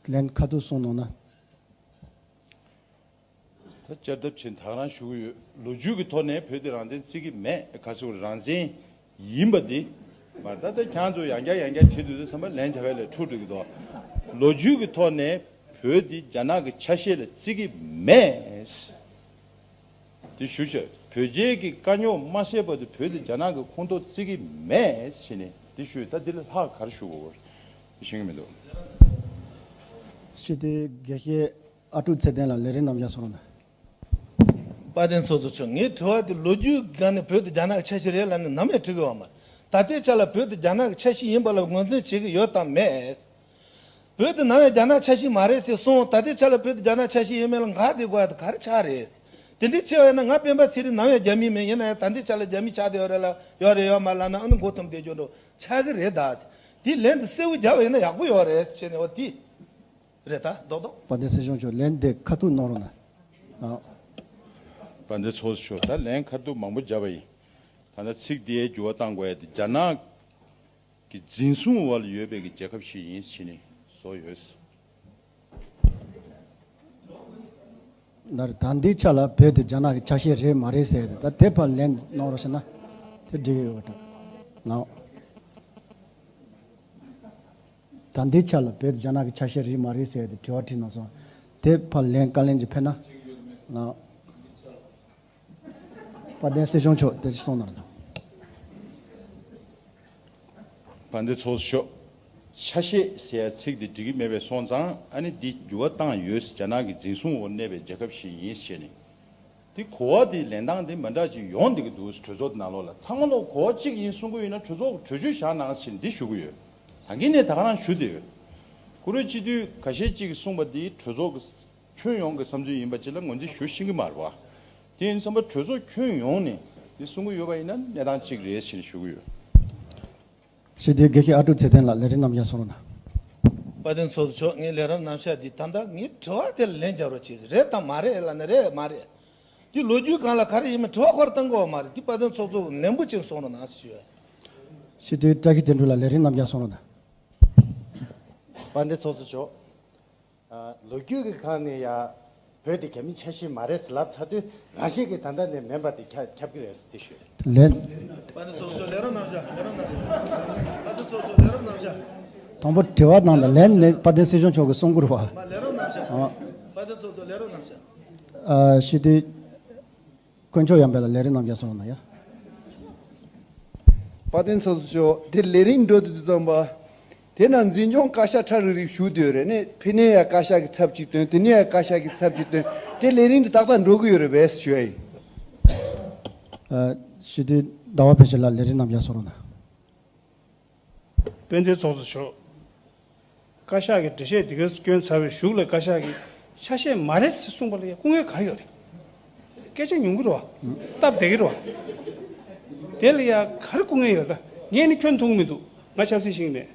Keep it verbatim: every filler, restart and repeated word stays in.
ལན་ཁ་ཐུག་གསུང་གནང་ན། ད་བསྐྱར་ལྡབ་བྱས་ད་ག་རང་ཞུ་གི་ཡོད། ལོ་རྒྱུས་ཀྱི་ཐོག་ནས་བོད་དེ་རང་བཙན་བརྩི་གི་མེད། ག་རེ་ཟེར་དགོས་རེད། རང་བཙན་ཡིན་པ་དེ་མ་རེད། ད་ལྟ་ཁྱེད་ཚོ་ཡང་བསྐྱར་ཡང་བསྐྱར་དྲིས་འདུག་དེ་བསམ་པ་ལན་ཆ་ག་ལས་འཁྲུལ་འགྲོ་གི་འདུག་ལོ་རྒྱུས་ཀྱི་ཐོག་ནས་བོད་འདི་རྒྱ་ནག་གི་ཆ་ཤས་ལ་བརྩི་གི་མེད། དེ་ཞུ་བྱས་བོད་རྒྱའི་གི་དཀའ་རྙོག་མ་སེལ་བར་དུ་བོད་དེ་རྒྱ་ནག་གི་ཁོངས་གཏོགས་བརྩི་གི་མེད་ཟེར་ནས་དེ་ཞུས། ད་འདི་ལས་ལྷག་ག་རེ་ཞུ་དགོས་རེད། དེ་ཤེས་ཀྱི་མི་འདུག་ཞུ་དེ་དགེ་བཤེས་ཨ་ཀྲུག་ཚེ་བརྟན་ལགས་ལས་རིམ་རྣམ་གཞག་གསུང་རོགས་གནང་། དཔལ་ལྡན་ཚོགས་གཙོ་མཆོག་ངའི་དྲི་བ་དེ་ལོ་རྒྱུས་སྒང་ནས་བོད་དེ་རྒྱ་ནག་གི་ཆ་ཤས་རེད་ལབ་ནས་ནམ་ཡང་དྲི་གི་ཡོད་མ་རེད། ད་ལྟའི་ཆ་ལ་བོད་དེ་རྒྱ་ནག་གི་ཆ་ཤས་ཡིན་པ་ལ་ངོས་འཛིན་བྱེད་ཀྱི་ཡོད་དམ་མེད། བོད་དེ་ནམ་ཡང་རྒྱ་ནག་ཆ་ཤས་མ་རེད་ཟེར་གསུངས། ད་ལྟའི་ཆ་ལ་བོད་དེ་རྒྱ་ནག་ཆ་ཤས་ཡིན་མིན་ལ་འགག་བསྡད་དགོས་ཡ་དེ་ག་རེ་ཆགས་རེད། དེ་འདྲའི་ཆེ་བ་ཡིན་ན་ང་སྤེན་པ་ཚེ་རིང་ནམ་ཡང་རྒྱ་མི་མིན། ཡིན་ན་ཡང་ད་ལྟའི་ཆ་ལ་རྒྱ་མི་ཆགས་བསྡད་ཡོད་རེད་ལ་ཡོད་རེད་ཡོད་མ་ལབ་ན་ཨ་ནི་མགོ་འཐོམ་བསྡད་རྒྱུ་འགྲོ་ཆགས་ཀྱི་རེད། ད་དེ་ལན་དེ་གསལ་བོ་རྒྱབ་པ་ཡིན་ན་ཡག་པོ་ཡོད་རེད་ཟེར་ནས་འོ་དེ་རེད། ད་རྡོག་རྡོག་དཔལ་ལྡན་སྲིད་སྐྱོང་མཆོག་ལན་དེ་ཁ་ཐུག་གནང་རོགས་གནང་། དཔལ་ལྡན་ཚོགས་གཙོ་མཆོག་ད་ལན་ཁ་ཐུག་མང་པོ་བརྒྱབ་པ་ཡིན། ད་ལྟ་ཚིག་འདིའི་འགྱུར་བ་གཏང་དགོས་ཡ་དེ་རྒྱ་ནག་གི་འཛིན་བཟུང་འོག་ལ་ཡོད་པའི་གི་རྒྱལ་ཁབ་ཞིག་ཡིན་ཟེར་ནས་བཟོ་ཡོད། ད་ད་འདིའི་ཆ་ལ་བོད་དེ་རྒྱ་ནག་གི་ཆ་ཤས་རེད་མ་རེད་ཟེར་ཏེ་ད་དེ་ཕར་ལན་གནང་རོགས་ཞུ་ན་དེ་འགྲིག་གི་ཡོད་པ་འདྲ། ལགས། ད་འདིའི་ཆ་ལ་བོད་དེ་རྒྱ་ནག་གི་ཆ་ཤས་རེད་མ་རེད་ཟེར་ཏེ་དྲི་བ་དྲིས་གནང་སོང་། དེ་ཕར་ལན་བཀའ་ལན་ཅིག་ཕེབས་ན། ལགས། དཔལ་ལྡན་སྲིད་སྐྱོང་མཆོག་དེ་ཅིག་གསུང་གནང་རོགས་གནང་། དཔལ་ལྡན་ཚོགས་གཙོ་མཆོག་ཆ་ཤས་ཟེར་ཡ་ཚིག་འདི་འགྲིག་གི་མེད་པས་སོང་ཙང་ཨ་ནི་འདི་འགྱུར་བ་བཏང་ཡོད། རྒྱ་ནག་གི་འཛིན་བཟུང་འོག་གནས་པའི་རྒྱལ་ཁབ་ཞིག་ཡིན་ཞེས་ནས། འདི་གོ་བ་འདི་ལེན་སྟངས་འདི་མ་འདྲ་ཅིག་ཡོང་བསྡད་ཀྱི་འདུག་གྲོས་ཚོགས་འདི་ནང་ལོགས་ལ་ཚང་མ་ལོག་གོ་བ་གཅིག་ཡིན་གསུང་གི་ཡོད་ན་གྲོས་ཚོགས་ཀྱི་གྲོས་ཆོད་བཞག་གནང་ཞེས་འདི་ཞུ་གི་ཡོད། ད་གིན་ནས་ད་ག་རང་ཞུ་བསྡད་ཡོད། བཀུར་འོས་སྤྱི་འཐུས་ཁ་ཤས་གཅིག་གིས་གསུངས་པ་འདི་གྲོས་ཚོགས་ཀྱི་ཁྱོན་ཡོངས་ཀྱི་བསམ་ཚུལ་ཡིན་པ་ཅིག་ལ་ངོས་འཛིན་ཞུ་ཤེས་ཀྱི་མ་རེད་བ། དེ་ཡིན་དུས་ཙམ་པ་གྲོས་ཚོགས་ཁྱོན་ཡོངས་ནས་འདི་གསུང་གི་ཡོད་པ་ཡིན་ན་གནས་སྟངས་གཅིག་རེད་ཞེས་ཞུ་གི་ཡོད། ཞུ་དེ་དགེ་བཤེས་ཨ་ཀྲུག་ཚེ་བརྟན་ལགས་ལས་རིམ་རྣམ་གཞག་གསུང་རོགས་གནང་། དཔལ་ལྡན་ཚོགས་གཙོ་མཆོག་ངའི་ལས་རིམ་རྣམ་གཞག་འདི་ད་ལྟ་ངའི་དྲི་བ་དེ་ལ་ལན་རྒྱག་རོགས་གྱིས། རེད་དམ་མ་རེད་ལབ་ན་རེད་མ་རེད། འདི་ལོ་རྒྱུས་སྒང་ལ་ག་རེ་ཡིན་མིན་དྲི་བ་ཁོ་རང་བཏང་དགོས་པ་མ་རེད། འདི་དཔལ་ལྡན་ཚོགས་གཙོ་ལན་པོ་ཅིག་གསུང་རོགས་གནང་ཞུ། ཞུ་དེ་བཀྲ་ཤིས་དོན་གྲུབ་ལགས་ལས་རིམ་རྣམ་གཞག་གསུང་རོགས་གནང་། དཔལ་ལྡན་ཚོགས་གཙོ་མཆོག་ཨ། ལོ་རྒྱུས་ཀྱི་སྒང་ནས་ཡ་བོད་དེ་རྒྱ་མིའི་ཆ་ཤས་མ་རེད་ཟེར་ལབ་ཚར་དུས་རང་བཞིན་གྱིས་ད་ལྟ་ནས་མིན་པ་དེ་ཁྱབ་ཁྱབ་ཀྱི་རེད་ཟེར་དེ་ཞུ། ལན། དཔལ་ལྡན་ཚོགས་གཙོ་ལས་རོགས་གནང་ཤག་ལས་རོགས་གནང་ཤག་དཔལ་ལྡན་ཚོགས་གཙོ་ལས་རོགས་གནང་ཤག་དང་པོ་དྲི་བ་གནང་དང་ལན་ནི་དཔལ་ལྡན་སྲིད་སྐྱོང་མཆོག་གིས་གསུང་དགོས་རེད་བ། མ་ལས་རོགས་གནང་ཤག་ཨ། དཔལ་ལྡན་ཚོགས་གཙོ་ལས་རོགས་གནང་ཤག་ཨ། ཞུ་དེ། དཀོན་མཆོག་ཡང་འཕེལ་ལགས་ལས་རིམ་རྣམ་གཞག་གསུང་རོགས་གནང་ཡ། དཔལ་ལྡན་ཚོགས་གཙོ་མཆོག་དེ་ལས་རིམ་འགྲོ་དུས་ཙམ་པ། དེ་ན་འཛིན་སྐྱོང་བཀའ་ཤག་ཁྲ་རིག་རིག་ཞུགས་བསྡད་ཡོད་རེད། ནས་ཕ་ནས་ཡ་བཀའ་ཤག་གི་ཚབ་ཅིག་བཏོན། དེ་ནས་ཡ་བཀའ་ཤག་གི་ཚབ་ཅིག་བཏོན། དེ་ལས་རིམ་དེ་ཏག་ཏག་འགྲོ་གི་ཡོད་རེད་པས་ཞུ་ཡ་ཡིན། ཨ། ཞུ་དུས་ཟླ་བ་བདེ་ཆེན་ལགས་ལས་རིམ་རྣམ་གཞག་གསུང་རོགས་གནང་། དཔལ་ལྡན་ཚོགས་གཙོ་མཆོག་བཀའ་ཤག་གི་འགྲེལ་བཤད་འདི་གར་བསྐྱོན་ཚར་བའི་གཞུག་ལ་བཀའ་ཤག་གིས་ཆ་ཤས་མ་རེད་ཟེར་གསུངས་པ་ལ་ཡང་སྐུ་ངལ་ག་རེ་ཡོད་རེད། སྐད་ཆ་ཉུང་གི་རེད་བ། སྟབས་བདེ་གི་རེད་བ། དེ་ལ་ཡང་ག་རེ་སྐུ་ངལ་ཡོད། ད་ངས་ནི་ཁྱོན་མཐོང་གི་མི་འདུག་ང་ཆབ་སྲིད་ཤེས་ཀྱི་མེད།